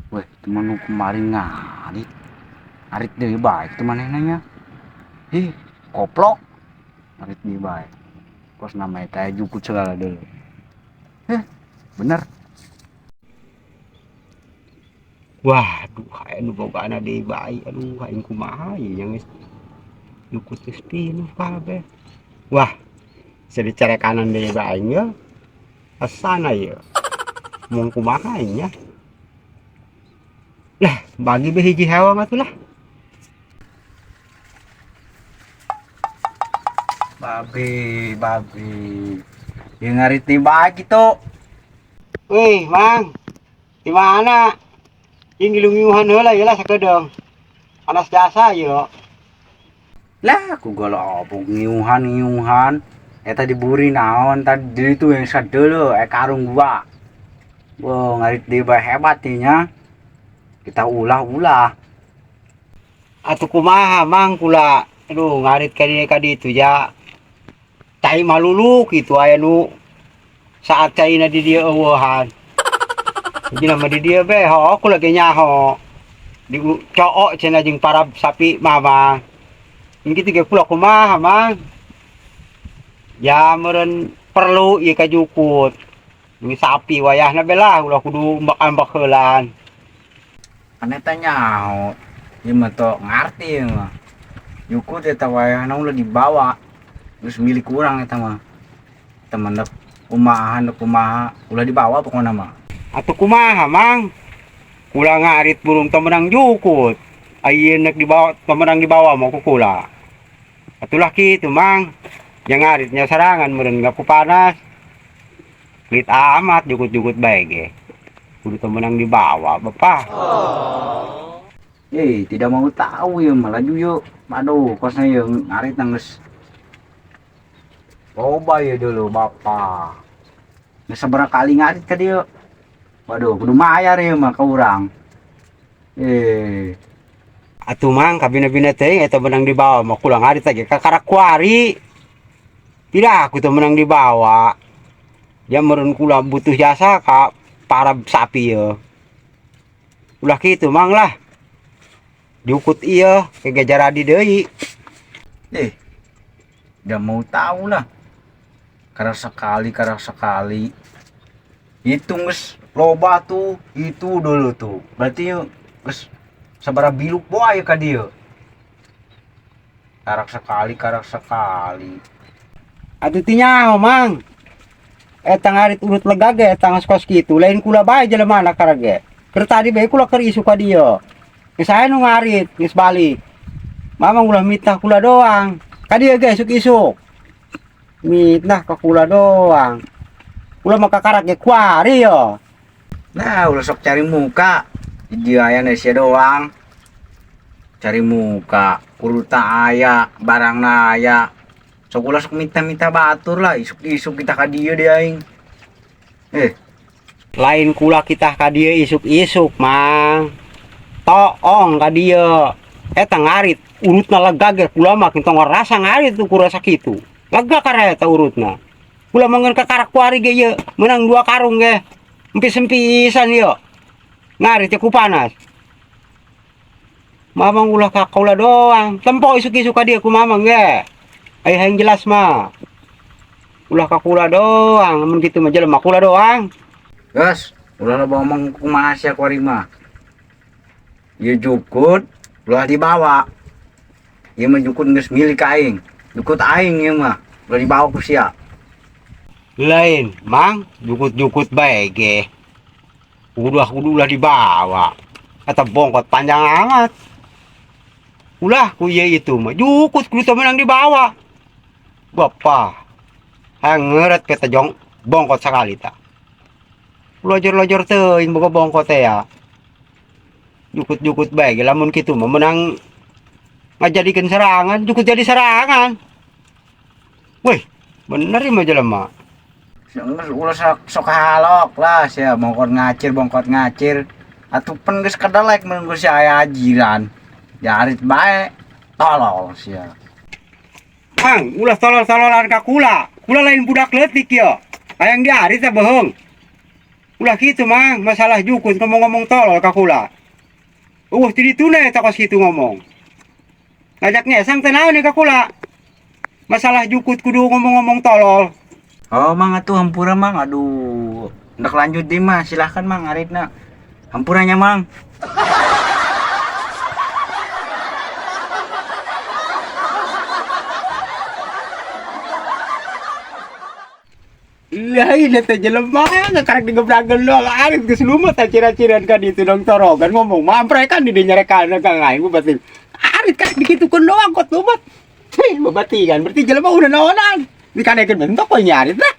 Weh, teman nu kemarin ngarit. Ngarit deui bae kitu manehna nya. Ih, koplok. Ngarit deui bae. Kos nama eta jukut segala deui. Heh, bener. Waduh, aya nu bogana deui bae. Aduh, aing kumaha ieu nya geus jukut geus pinuh kabeh. Wah, bisa dicarekanan deui bae aing ye. Asana ieu. Mung kumaha aing nya. Lah, bagi be hiji hewang atuh lah. Babi, babi. Ieu ngarit deui bae kitu. Wih, Mang. Di mana? Ieu ngilung-ngiluhan heula ieu lah sakedeung. Panas jasa ieu. Lah, ku galak ngiuhan-ngiuhan. Eta diburi naon tadi di itu yang sadeuleu karung gua. Wah, ngarit deui bae hebat ieu nya. Kita ulah-ulah. Atuh kumaha Mang kula. Aduh, ngarit ka dieu ka ditu ja. Cai malulu kitu aya nu saat caina di dieu eueuhan. Jadi mah di dieu be ho kula ge nyaho. Di cook cenah jeung para sapi mamang. Ini kitu ge kula kumaha Mang. Ya meureun perlu ieu ka jukut. Ini sapi wayahna be lah ulah kudu ambak-ambak heulaan. Kan eta nyaho. Ieu mah tok ngarti ieu mah. Jukut eta wayahna ulah dibawa. Geus milik urang eta mah. Eta mah ndek kumaha ndek kumaha ulah dibawa pokona mah. Atuh kumaha Mang? Kula ngarit burung teu meunang jukut. Ayeuna nek dibawa teu meunang dibawa mah ku kula. Atulah kitu Mang. Yang ngaritnya serangan meureun ngaku panas. Pelit amat jukut-jukut bae ge. Kudu teu meunang dibawa bapak. Tidak mau tahu ya malah laju yuk. Aduh, kosnya ya ngarit nangis. Loba ya dulu bapak. Nggak seberapa kali ngarit ke dia. Waduh, kudu mayar ya mah ke urang. Atuh Mang kabina-bina teh eta menang dibawa mah kula ngarit lagi ka karakuari. Tidak aku tuh menang dibawa. Ya meureun kula butuh jasa ka para sapi ya. Ulah kitu Mang lah. Jukut ieu ke gajaradi deui. Tidak mau tahu lah. Karena sekali, karena sekali. Itu geus loba tuh, itu dulu tuh. Berarti geus sabaraha biluk boa ya ka dieu. Karak sekali, karak sekali. Atuh teu nyaho Mang. Eta ngarit urut lega ge eta geus kos kitu, lain kula bae jelema na karek ge. Keur tadi bae kula keur isu ka dieu. Geus aya nu ngarit, geus balik. Mamang ulah mitnah kula doang. Ka dieu ge isuk-isuk. Mitnah ka kula doang. Kula mah kakarak ge kuari yo. Nah, ulah sok cari muka. Di dieu aya sia doang. Cari muka, uruta aya, barangna aya. Sok ulah sok minta-minta batur lah, isuk-isuk kita ka dieu deui aing. Lain kula kita ka dieu isuk-isuk, Mang. Toong ka dieu. Eta ngarit, urutna lega ge kula mah tong ngarasa ngarit tuh kurasa kitu. Lega karena eta urutna. Kula mah ngeun kakarak kuari ge ieu, meunang 2 karung ge. Empis-empisan ieu. Ngarit ku panas. Mamang ulah ka kaula doang. Tempo isuk-isuk ka dieu ku mamang ge. Ai hayang jelas mah. Ulah ka kula doang, mun kitu mah jelema kula doang. Gas, ulah loba ngomong kumaha sia kuari mah. Ieu jukut ulah dibawa. Ieu mah jukut geus milik aing. Jukut aing ieu mah, ulah dibawa ku sia. Lain, Mang, jukut-jukut bae ge. Udah kudu ulah dibawa. Eta bongkot panjang amat. Ulah ku ieu itu mah jukut kudu teu meunang dibawa. Bapak, hayang ngeureut ke teh jong bongkot sakali ta. Lojor-lojor teuing boga bongkot teh ya. Jukut-jukut bae ge lamun kitu mah meunang ngajadikeun serangan, jukut jadi serangan. Wih, bener ieu mah jelema. Geus ulah sok halok lah sia bongkot ngacir, bongkot ngacir. Atuh pen geus kadelek mun geus aya ajiran. Jarit bae tolol sia. Mang, ulah tolol-tololan ka kula. Kula lain budak leutik ieu. Hayang diarit teh bohong. Ulah kitu, Mang, masalah jukut ngomong-ngomong tolol ka kula. Eueuh ti dituna eta kos kitu ngomong. Ngajak ngesang teh naon ka kula. Masalah jukut kudu ngomong-ngomong tolol. Oh, Mang, atuh hampura, Mang. Aduh. Hendak lanjut deh mah, silahkan, Mang, aritna. Hampuranya, Mang. Lah ini teh jelema karek digebrageun doang arit geus lumut teh cira-ciran ka ditu dong torogan ngomong mamprekan di dinya nyarekan ka aing berarti arit karek dikitukeun doang kot lumut. Hei, babatingan berarti jelema udah naonan. Dikanekeun bentok we nyarit lah.